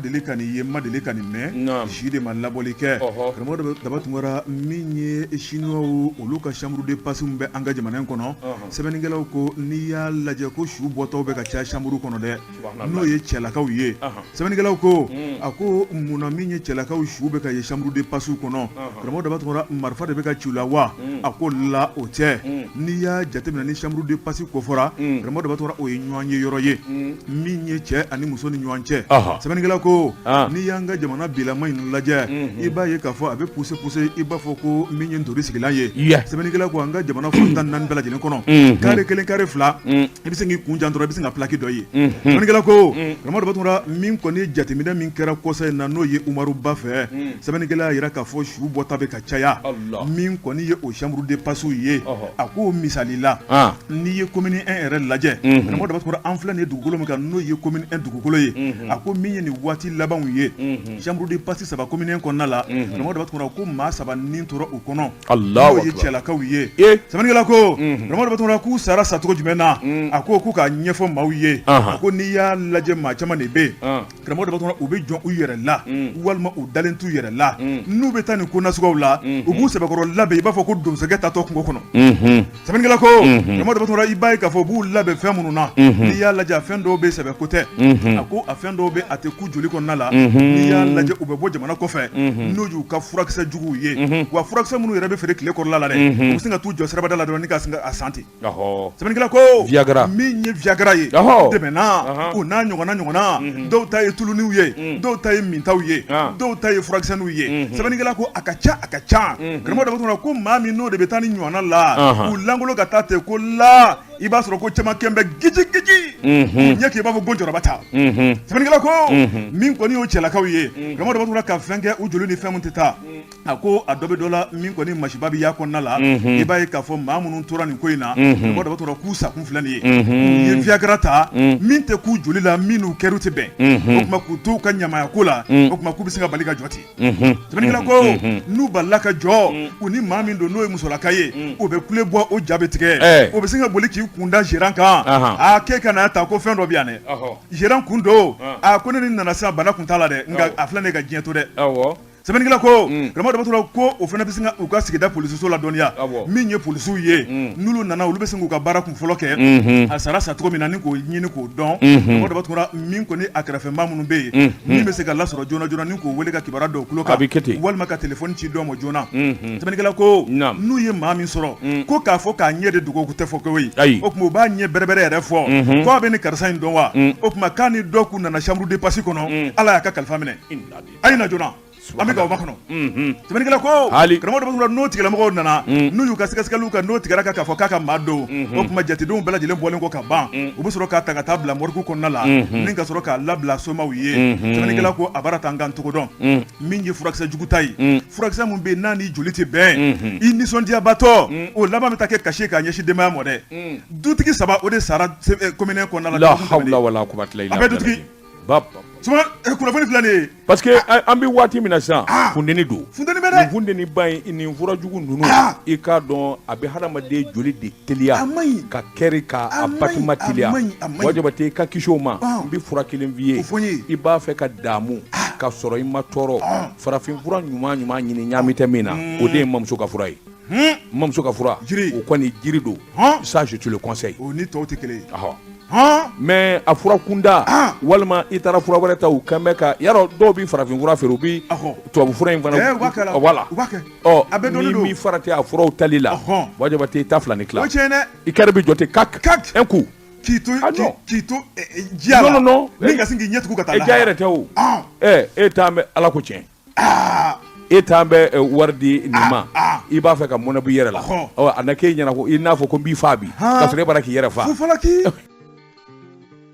Deli ka nin ye, n ma deli ka nin mɛn, si de ma labɔli kɛ. Karamɔgɔ Daba Tunkara, min ye chinois olu ka chambre de passe bɛ an ka jamana in kɔnɔ, sɛbɛnnikɛlaw ko n'i y'a lajɛ ko su bɔtɔ bɛ ka caya chambre kɔnɔ dɛ, n'o ye cɛlakaw ye. Sɛbɛnnikɛlaw ko a ko munna min ye cɛlakaw su bɛ ka ye chambre de passe kɔnɔ? Karamɔgɔ Daba Tunkara, marifa de bɛ ka ci u la wa? A ko la, o tɛ. N'i y'a jateminɛ ni chambre de passe kofɔra, karamɔgɔ Daba Tunkara, o ye ɲɔgɔn ye yɔrɔ ye min ye cɛ ani muso ni ɲɔgɔn cɛ. Sɛbɛnnikɛla ko n'i y'an ka jamana bilama in lajɛ, i b'a ye k'a fɔ a bɛ pousser pousser, i b'a fɔ ko min ye ntori sigilan ye. Sɛbɛnnikɛla ko an ka jamana fan 14 bɛɛ lajɛlen kɔnɔ, carré kelen, carré fila, i bɛ se k'i kun jan dɔrɔn, i bɛ se ka plaque dɔ ye. Sɛbɛnnikɛla ko karamɔgɔ Daba Tunkara, min kɔni jateminɛ min kɛra kɔsa in na, n'o ye Umaru Ba fɛ, sɛbɛnnikɛla y'a jira k'a fɔ su bɔta bɛ ka caya min kɔni ye o chambre de passe ye. A ko misali la, n'i ye commune 1 yɛrɛ lajɛ, karamɔgɔ Daba Tunkara, an filɛ nin ye dugukolo min kan, n'o ye commune 1 dugukolo ye, a ko min ye nin waati labanw ye, chambre de passe saba commune 1 kɔnɔna la, karamɔgɔ Daba Tunkara, ko maa saba ni tora o kɔnɔ, n'o ye cɛlakaw ye. Sɛbɛnnikɛla ko karamɔgɔ Daba Tunkara, k'u sara sacogo jumɛn na? A ko k'u k'a ɲɛfɔ maaw ye. A ko n'i y'a lajɛ, maa caman de bɛ yen, karamɔgɔ Daba Tunkara, u bɛ jɔn u yɛrɛ la walima u dalen t'u yɛrɛ la. N'u bɛ taa nin ko nasuguw la, u b'u sɛbɛkɔrɔ labɛn i b'a fɔ ko donsokɛ taatɔ kungo kɔnɔ. Sɛbɛnnikɛla ko karamɔgɔ Daba Tunkara, i b'a ye k'a fɔ u b'u labɛn fɛn minnu na, n'i y'a lajɛ, a fɛn dɔw bɛ sɛbɛ ko tɛ. A ko a fɛn dɔw bɛ, a tɛ ku joli kɔnɔna la. N'i y'a lajɛ, u bɛ bɔ jamana kɔfɛ, n'o y'u ka furakisɛ juguw ye. Wa furakisɛ minnu yɛrɛ bɛ feere tile kɔrɔla la dɛ, u bɛ sin ka t'u jɔ sirabada la dɔrɔn ni ka sin a san ten. Sɛbɛnnikɛla ko Viagra, min ye Viagra ye, dɛmɛna o n'a ɲɔgɔnna ɲɔgɔnna, dɔw ta ye tuluniw ye, dɔw ta ye mintaw ye, dɔw ta ye furakisɛninw ye. Sɛbɛnnikɛla ko a ka ca, a ka ca. Karamɔgɔ Daba Tunkara ko maa min n'o de bɛ taa ni ɲɔgɔnna la, u lankolon ka taa ten, ko la i b'a sɔrɔ ko caman kɛn bɛ giji giji, u ɲɛ k'i b'a fɔ ko jɔrɔba ta. Sɛbɛnnikɛla ko min kɔni y'o cɛlakaw ye, karamɔgɔ Daba Tunkara, ka fɛn kɛ u joli ni fɛn min tɛ taa, a ko a dɔ bɛ dɔ la, min kɔni masiba bɛ y'a kɔnɔna la. I b'a ye k'a fɔ maa minnu tora nin ko in na, karamɔgɔ Daba Tunkara, k'u sakun filɛ nin ye, u ye Viagra ta min tɛ k'u joli la, min n'u kɛriw tɛ bɛn. O tuma k'u to u ka ɲamaya ko la, o tuma k'u bɛ se ka bali ka jɔ ten. Sɛbɛnnikɛla ko n'u balila ka jɔ, u ni maa min don, n'o ye musolaka ye, o bɛ kule bɔ, o ja bɛ tigɛ, o bɛ se ka boli k'i kunda gérant kan. A k'e ka n'a ta ko fɛn dɔ bɛ yan dɛ, gérant kun don. A ko ne ni nana sisan, bana kun t'a la dɛ, nka a filɛ nin ye ka diɲɛ to dɛ. Sɛbɛnnikɛla ko karamɔgɔ Daba Tunkara, ko o fana bɛ sin ka u ka sigida polisiso ladɔnniya. Min ye polisiw ye, n'olu nana, olu bɛ sin k'u ka baara kun fɔlɔ kɛ, a sara sa cogo min na, ni k'o ɲini k'o dɔn. Karamɔgɔ Daba Tunkara, min kɔni a kɛrɛfɛmaa minnu bɛ yen, min bɛ se ka lasɔrɔ joona joona, ni k'o wele ka kibaruya dɔw tulo kan, walima ka téléphone ci dɔ ma joona. Sɛbɛnnikɛla ko n'u ye maa min sɔrɔ, ko k'a fɔ k'a ɲɛ de dogo tɛ fɔ ko ye, o tuma u b'a ɲɛ bɛrɛbɛrɛ yɛrɛ fɔ k'a bɛ ni karisa in dɔn wa? O tuma k'a ni dɔ k'u nana chambre de passe kɔnɔ, Ala y'a ka kalifa minɛ, a ye na joona, an bɛ k'aw makɔnɔ. Sɛbɛnnikɛla ko karamɔgɔ Daba Tunkara, n'o tigilamɔgɔw nana, n'u y'u ka sɛgɛsɛgɛliw kɛ, n'o tigɛra k'a fɔ k'a ka maa don, o tuma jatedenw bɛɛ lajɛlen bɔlen kɔ ka ban, u bɛ sɔrɔ k'a ta ka taa bila morgue kɔnɔna la, ni ka sɔrɔ k'a labila somaw ye. Sɛbɛnnikɛla ko a baara t'an kan cogo dɔn. Min ye furakisɛ jugu ta ye, furakisɛ min bɛ yen n'a ni joli tɛ bɛn, i nisɔndiyabatɔ, o laban bɛ taa kɛ kasi k'a ɲɛsin denbaya ma dɛ. Dutigi saba, o de sara commune kɔnɔna la. A bɛ dutigi kunnafoni filɛ nin ye. Parce que an bɛ waati min na sisan, funteni don, funteni bɛ dɛ, funteni ba in, nin fura jugu ninnu, i k'a dɔn a bɛ hadamaden joli de teliya ka kɛri ka a battement teliya. Buwa Jabate, i ka kisi o ma, n bɛ fura kelen f'i ye. I b'a fɛ ka damu ka sɔrɔ i ma tɔɔrɔ, farafin fura ɲuman ɲuman ɲini, ɲaami tɛ min na, o de ye mamuso ka fura ye. Mamuso ka fura, o kɔni jiri don, ça je te le conseille. O ni tɔw tɛ kelen ye. Mais a fura kunda, walima i taara fura wɛrɛ ta, u kan bɛ ka yarɔ, dɔw bɛ farafin fura feere, u bɛ tubabu fura in fana, voilà. Ɔ ni min farati a furaw tali la, Buwa Jabate, i ta fila ni tila, i kari bɛ jɔ ten kak un coup. K'i to k'i to jiya la. Non, non. Ni ka sin k'i ɲɛ tugun ka taa. E ja yɛrɛ tɛ o. E t'an bɛ Ala ko tiɲɛ. E t'an bɛ wari di nin ma, i b'a fɛ ka mɔnɛ bɔ i yɛrɛ la, a na k'e ɲɛna ko i n'a fɔ ko n b'i faa bi, ka sɔrɔ e b'a la k'i yɛrɛ faa.